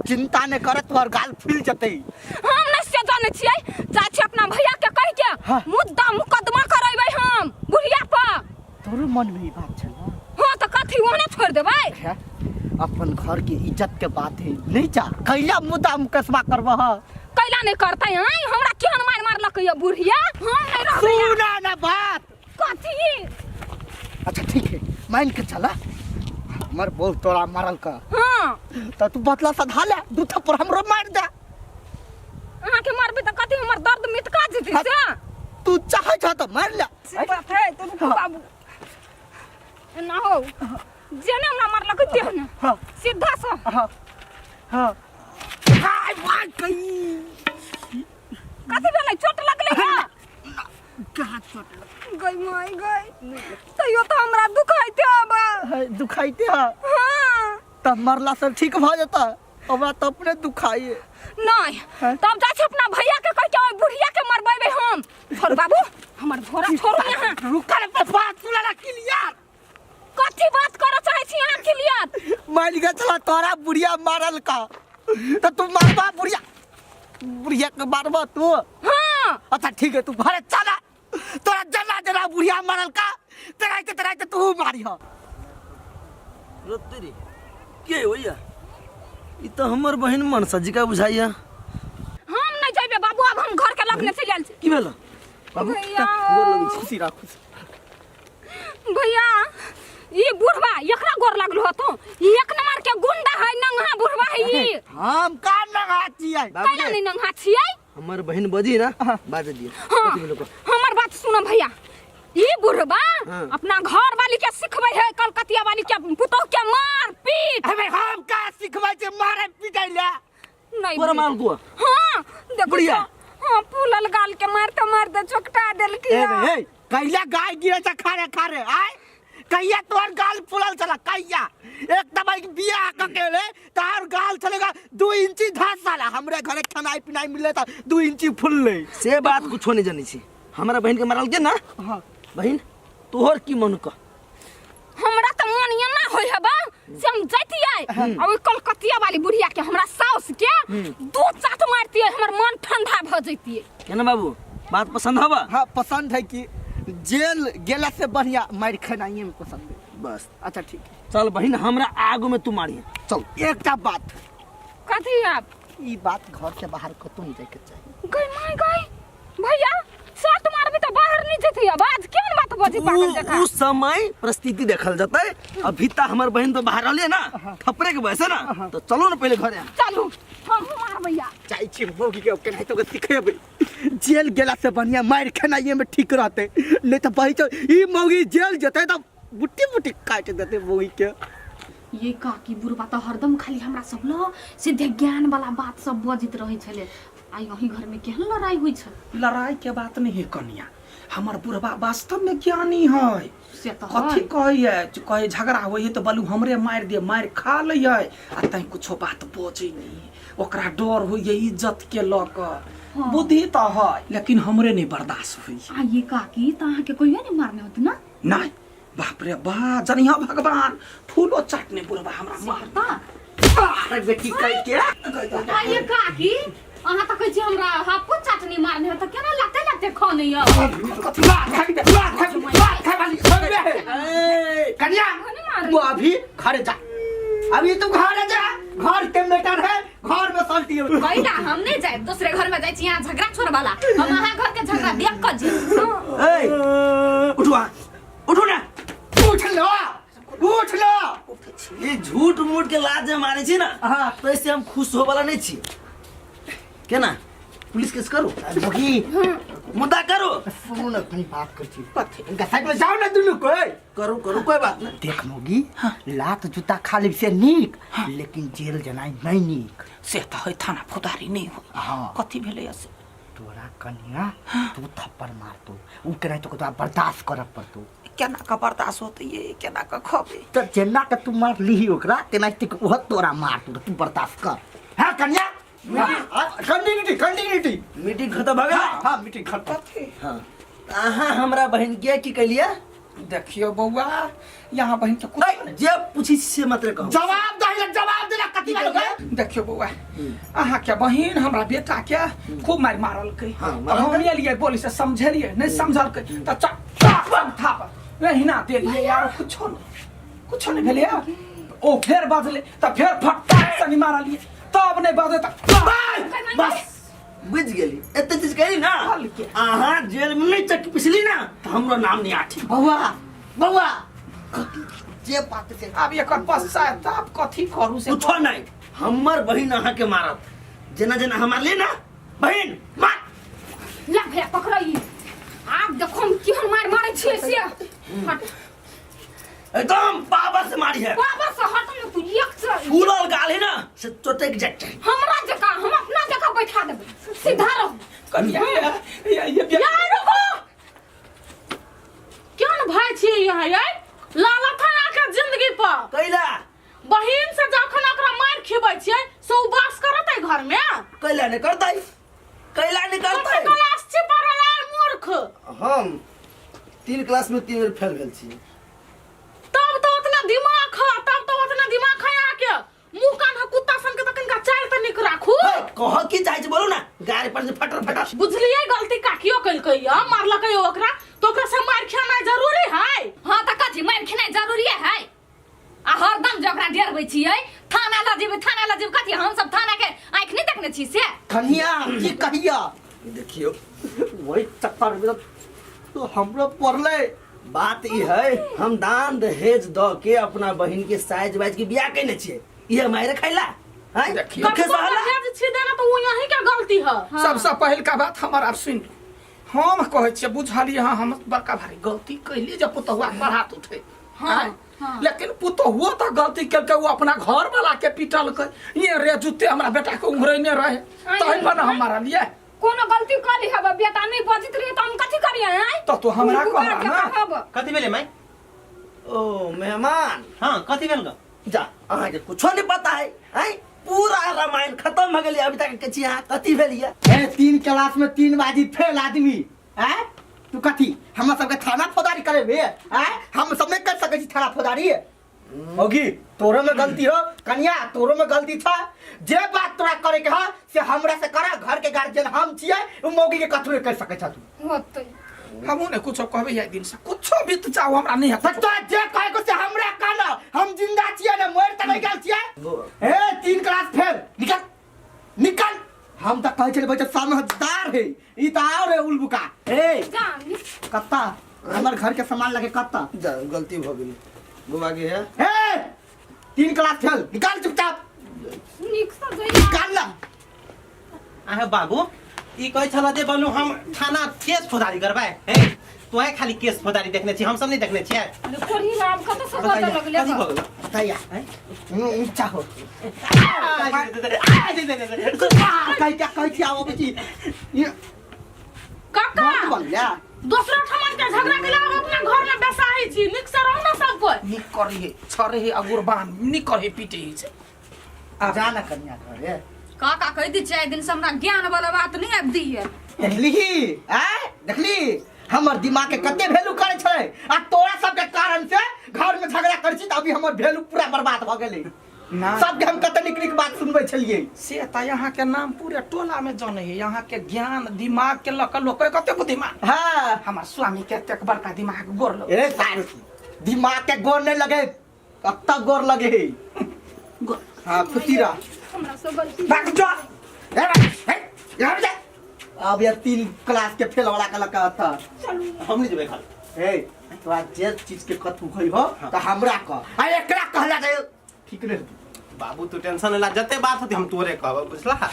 चिंता नहीं कर तोहर गाल फूल जतै। हम नहीं से जाने छियै, जाइ छी अपना भैया के कहि के। हाँ। मुद्दा मुकदमा करेबै हम बुढ़िया पर। तोरो मन में ई बात छल ना? हाँ तऽ कथी ओहने छोड़ि देबै? है, अपन घर के इज्जत के बात है, नहीं जा कैला मुद्दा मुकदमा करबह? कैला नहीं करतै? आँय, हमरा केहन मारि मारलक ये बुढ़िया, हम नहीं रहबै। सुना ना बात। कथी? अच्छा ठीक है, मान के चला हमर बहुत तोरा मारल का। हाँ। तो तू बदला सधा ले, दू थप्पड़ हमरो मार दे। अहाँके मारबै तऽ कथी हमर दर्द मिटका जेतै से? तू चाहे छ तो मार ले। से बात है तो रुकू बाबू, एना हो जेने हमरा मारलक तेहने। हाँ। सीधा से। हाँ हाँ, हाय भाई कई। कथी भेलै? चोट लगलै है? कहाँ चोट लग गई माय गई, तैयो तऽ हमरा दुखाइते अब। है, दुखाइते है? हाँ। तब मरला से ठीक भ जेता? हमरा तो अपने दुखाइए। नहीं। हैं? तब जाइ छी अपना भैया के कह के ओहि बुढ़िया के मरबेबै हम। छोड़ बाबू, हमर झोरा छोड़ू यहाँ। रुका रे, बात सुना ना क्लियर। कथी बात करऽ चाहै छी अहाँ क्लियर? मान के चला तोरा बुढ़िया मारल का तो तू मारबा बुढ़िया? बुढ़िया के मारबा तू? हाँ। अच्छा ठीक है, तू घरे चला, तोरा जना जना बुढ़िया मारल का तेरा के तेरा के तू मारी हो। रोतेरी के होइया? ई तो हमर बहिन मनसा जी का बुझाइया। हम नहीं जइबे बाबू, अब हम घर के लगने चलि आयल छी। की भेल बाबू? भैया। गोर लगै छी। खुशी रह, खुशी। भैया, ई बुढ़वा एकरा गोर लागल होतो, ई एक नंबर के गुंडा है, नंगा बुढ़वा है ई। हम का नंगा छियै? बाबू कैला रे, नहीं नंगा छियै? हमर बहिन बजी ना बाजे दिए। हाँ। कथी भेलो? हमर बात सुनो भैया, ई बुढ़वा हाँ। अपना घर वाली के सिखबै है, कलकतिया वाली के पुतोह के मार पीट। अबे हम का सिखबै छै मारे पीटै ले? नहीं। तोरा भैया। मार गुआ? हाँ देखो। बुढ़िया। तो, हाँ, फूलल गाल के मारते मारते चोकटा देलकी। ए रे ए, कैला गाय गिरे छ खारे खारे आय? कहिया तोहर गाल फूलल छला? कहिया एक दबाई के बियाह क के ले तोहर गाल छलेगा 2 इंची धस साला, हमरे घरे खानाई पिनाई मिले त 2 इंची फूलले। से बात कुछो नहीं जानी छी, हमरा बहिन के मारल के ना। हाँ। बहिन, तोहर की मन क? हमरा तऽ मन एना होय है बा से हम जैतियै आ ओइ कलकतिया वाली बुढ़िया के, हमरा साउस के दू चाट मारतियै, हमर मन ठंडा भऽ जैतियै। केना बाबू, बात पसंद हवा? हाँ पसंद है कि जेल गेला से बढ़िया मार खेनाइए में पसंद है। बस। अच्छा ठीक है। चल बहिन, हमरा आगू में तू मारी, चल। एकटा बात। कथी आब? ई बात घर से बाहर कतौ नहीं जाए के चाहिए। गई माय गई, भैया सट मारबी तऽ बाहर नहीं जेतै आवाज, केहन बात बजी पागल जकाँ। उ समय परिस्थिति देखल जतै, अभी त हमर बहिन तो बाहर रहलिए ना, थपरे के वजह से ना, तो चलो ना पहले घरे। चलू, हम मारबै। जाइ छी मौगी के केनाहितो के सिखेबै, जेल गेला से बढ़िया मार खेनाइए में ठीक रहते, नहीं तो बही चल ई मौगी जेल जेतै तऽ बुट्टी बुट्टी काटि देतै मौगी के। ये काकी, बुढ़बा तऽ हरदम खाली हमरा सब ल सीधे ज्ञान वाला बात सब बजैत रहै छलै, आइ अही घर में केहन लड़ाई होइ छै। लड़ाई के बात नहीं है कनिया, हमर बुढ़बा वास्तव में ज्ञानी है। से तऽ कथी है। कहै है, कहै झगड़ा होइ है तऽ बलू हमरे मारि दे, मारि खा लै है आ तैं कुछो बात बजै नहीं है। ओकरा डर होइ है इज्जत के लऽ कऽ। बुद्धि तऽ है लेकिन हमरे नहीं बर्दाश्त होइ है। आ ये काकी, तऽ अहाँके कहियो नहि मारने होत ना? नहीं, बाप रे बा, जनिहा भगवान फूलो चाटने बुढ़बा हमरा मार। तऽ अरे बेटी कह के। आ ये काकी, अहाँ तऽ कहै छी हमरा हाफो चटनी मारने हो, तऽ केना लाते लाते खने यौ? कन्या, तू अभी घरे जा, अभी तू घरे जा, घर के मैटर है, घर में सल्टी है। कैला हम नहीं जाए, दूसरे घर में जाए छी यहाँ झगड़ा छोड़वाला, हम अहाँ घर के झगड़ा देख के जी। ए उठू, आ उठू ना। उठ लो, उठ लो। ये झूठ मूठ के लाज जे मारे छी ना, हाँ। तो ऐसे हम खुश हो वाला नहीं छी। केना पुलिस केस करू? बगी। मुद्दा करू। सुनू ना, कनी बात कर छी इनका, साइड में जाओ ना दुनू कोई। करू करू, कोई बात नहीं। देख मोगी, लात जूता खा लेब से नीक, लेकिन जेल जनाई नहीं नीक। से तऽ है, थाना फौदारी नहीं हो। हाँ। कथी भेलै से? तोरा कन्या तू थप्पड़ मारतो, उ केना तो तोरा बर्दाश्त करऽ पड़तो। केना कऽ बर्दाश्त होतै ये, केना कऽ खबै? तऽ जेना के तू मारलीही ओकरा तेनाहिते के ओहो तोरा मारतो, तू बर्दाश्त कर। हाँ कन्या, कंटिन्यूटी कंटिन्यूटी। मीटिंग खत्म भऽ गेल। हाँ मीटिंग खत्म। हाँ, अहाँ हमरा बहिन के की कहलियै? देखियौ बौआ, यहाँ बहिन के कुछ जे पूछी से मात्र कहू। जवाब दही। पहिले जवाब देला कथी भेल गे देखियो बौआ अहाँ के बहिन हमरा बेटा के खूब मारि मारलकै। हाँ, तऽ मारलकै। हम एलियै बोली से समझेलियै नहि समझलकै तऽ चाप थाप एहिना देलियै यार कुछो नहि कुछो नहि भेलै। ओ फेर बजलै तऽ फेर फटाक सनी मारलियै तब नहि बजलै तऽ बस बुझि गेली एते चीज कही ना। हल्के। अहाँ जेल में नहीं चक्की पिछली ना तो हमरो नाम नहीं आठी। बौआ बौआ जे बात से आब एकर पश्चाताप कथी करू से कुछो नहीं हमर बहिन अहाँ के मारत जेना जेना हम मारली ना बहिन मार। ला भैया पकड़ो ई आब देखो हम केहन मार मारै छियै से। हट एकदम पावर से मारी है। बाबा से हट न तू एक से फूलल गाल है ना से चोटे के जाए। हमरा जकाँ हम अपना जकाँ बैठा देबै सीधा रहो। कनिया ये यार रुको क्यों न भाई छियै यहाँ यै लाला थाना के जिंदगी पर कैला बहिन से जखन ओकरा मार खिबै छियै से उ वास करतै घर में कैला नहीं करतै कैला नहीं करतै। क्लास छी पढ़ल आय मूर्ख। हम 3 क्लास में 3 बेर फेल भेल छी। तब तो उतना दिमाग है तब तो उतना दिमाग है यहाँ के मुंह कान है कुत्ता सन के तो कनिका चाल त निक राखू। कह की चाहै छी बोलू ना गाड़ी पर से फटर फटर। बुझलियै गलती काकियो कलकै या मारलकै ओकरा तो ओकरा से मार खेनाइ जरूरी है। हां त कथी मार खेनाइ जरूरी है आ हरदम जे ओकरा डेरबै छियै थाना ल जेबै थाना ल जेबै कथी हम सब थाना के आँखि नहि देखने छी से। कन्या की कहिया देखियो वही चक्कर में तो हमरो पड़लै। बात ई है हम दान दहेज द के अपना बहिन के साइज वाइज के बियाह केने छियै ये मारे खैला हैं देखियो। दुखे सहला दहेज छी देना तो वो यहीं के गलती है। सबसे पहिलका बात हमर आब सुनि लू। हम कहै छियै बुझलियै हँ हम बड़का भारी गलती कैलियै जे पुतहुआ के बढ़ात उठे। हाँ, हाँ। लेकिन पुतहुओ तऽ गलती केलकै ओ अपना घर वाला के पिटलकै ये रे जूते हमरा बेटा के उंघरैने रहे तहि पर न हम मारलियै। कोनो गलती कर ली हब बेटा नहीं बजित रही तो हम कथी करिए हैं तो तू हमरा कहला ना। कथी भेलै माई? ओ मेहमान। हाँ कथी भेल ग? जा अहाँ के कुछो नहीं पता है हैं पूरा रामायण खत्म भ गेलै अभी तक के छी अहाँ कथी भेल ये? ए 3 क्लास में 3 बाजी फेल आदमी हैं तू कथी हमरा सबके थाना फौजदारी करेबे हैं हम सब नहीं कर सकै छी थाना फौजदारी। होगी तोरो में गलती हो कन्या तोरो में गलती था जे बात तोरा करे के है से हमरा से करा घर के गार्जियन हम छियै उ मौगी के कथू नहीं कर सकै छ तू। होतै हमहूँ ने कुछो कहबै एहि दिन से कुछो बीत जाओ हमरा नहीं त तोरा जे कहे के से हमरा कहना हम जिंदा छियै ने मरि त नहीं गेल छियै। ए 3 क्लास फेल निकल निकल। हम त कहै छलियै बच्चा समझदार है ई त और है उलबुका। ए कत्ता हमर घर के सामान लगे कत्ता जा गलती भ गेल बुआ के है। ए 3 क्लास फेल निकाल चुपचाप निक से जइया निकाल ना। आहे बाबू ई कहै छला जे बोलू हम थाना केस फौजदारी करबै हे तोहे खाली केस फौजदारी देखने छी हम सब नहीं देखने छियै। अरे कोढ़ी राम कत से बदल लगले कथी भऽ गेल? तैया ऊंचा हो कहि क्या कहै छी आबो बेटी ये काका बहुत बन गया। दोसरा ठमन के झगड़ा के लाब अपना घर में बेसाही छी निक से रहू ना सब कोई। निक करिहे छरे हे अगुरबान निक करहे पीटे हे छै। जा ना कन्या घरे। काका कहि दै छियै दिन से हमरा ज्ञान वाला बात नहीं आबि दिए। देखली आय देखली हमर दिमाग के कते वैल्यू करे छै आ तोरा सबके कारण से घर में झगड़ा करै छी त अभी हमर वैल्यू पूरा बर्बाद भ गेलै। ना। सबके हम कते निक निक बात सुनबै छलियै। से त यहाँ के नाम पूरे टोला में जानै है यहाँ के ज्ञान दिमाग के लक लोक कते बुद्धिमान। हाँ। हमर स्वामी के एतेक बड़का दिमाग गोर लगे। ए सार दिमाग के गोर नहीं लगे कत्ता गोर लगे है। हाँ फुतीरा हमरा सब गलती भाग जा। ए भाई, ए, यहाँ जा। अब यार 3 क्लास के फेल वाला का लगा था। हम नहीं जेबै घर। ए तोरा जे चीज के कथू होइ हो त हमरा कह आ एकरा कहला दे ठीक नहीं। बाबू तू टेंशन ला जते बात होती हम तोरे कहब बुझला।